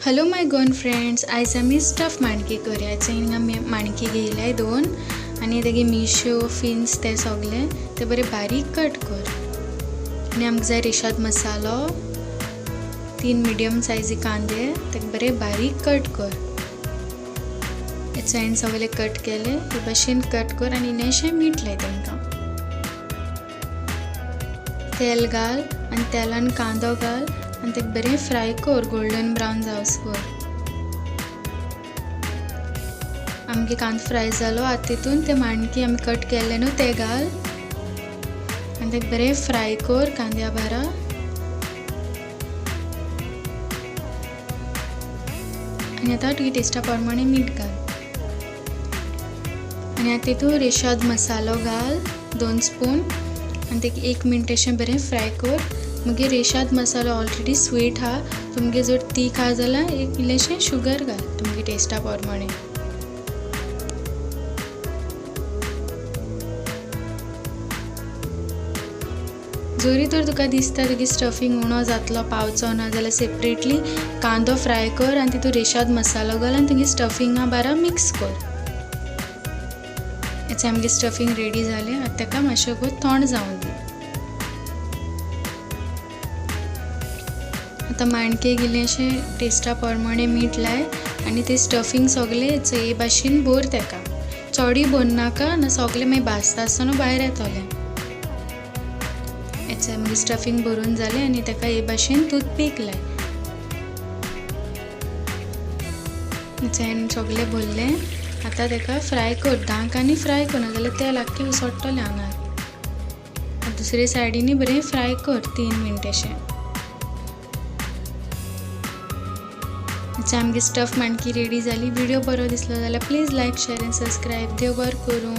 Hello my Goan friends, आयज आमी stuff माणकी करूया. हिंगा आमी माणकी घेयल्याय दोन आनी तेगे मिश्यो फिन्स ते सगळे ते बरे बारीक कट कर. आनी आमकां जाय रेशाद मसालो, 3 मिडियम सायजी कांदे ते बरे बारीक कट कर. हें सगळे कट केले ते भाशेन कट कर आनी इल्लेंशें मीठ लाय तांकां. तेल घाल आनी तेलान कांदो घाल आनी ते बरें फ्राय कर, गोल्डन ब्रावन जावसर. आमगे कांदो फ्राय जालो, आतां तितून ते माणकी आमी कट केल्ले न्हू ते घाल आनी ते बरें फ्राय कर कांद्या बारा. आनी आतां तुगे टेस्टा प्रमाणे मीठ घाल. आनी आतां तितून रेशाद मसालो घाल 2 स्पून आनी तेका 1 मिनट अशें बरें फ्राय कर. मागीर रेशाद मसालो ऑलरेडी स्वीट हा, तुमगे जर तीख आहा जाल्यार एक इल्लेशें शुगर घाल तुमगे टेस्टा प्रमाणे. जरी तर तुका दिसता तुगे स्टफींग उणो जातलो पावचो ना जाल्यार सेपरेटली कांदो फ्राय कर आनी तितून रेशाद मसालो घाल आनी तुगे स्टफिंगा बारा मिक्स कर. हें आमगे स्टफींग रेडी जालें. आतां ताका मातशें थंड जावं दी. आतां माणकेक इल्लेशें टेस्टा प्रमाणे मीठ लाय आनी ते स्टफींग सगळें हे भाशेन भर ताका. चडूय भरनाका ना सगळें मागीर भाजता आसतना भायर येतलें. हें मागीर स्टफींग भरून जालें आनी ताका हे भाशेन टूथपीक लाय. हें सगळें भरलें. आतां ताका फ्राय कर, धांक आनी फ्राय कर, नाजाल्यार तेल आख्खें उसडटलें आंगार. दुसरे सायडीनूय बरें फ्राय कर 3 मिनट अशें. आमगे स्टफ माणकी रेडी जाली. व्हिडिओ बरो दिसलो जाल्यार please like, share and subscribe. देव बरें करूं.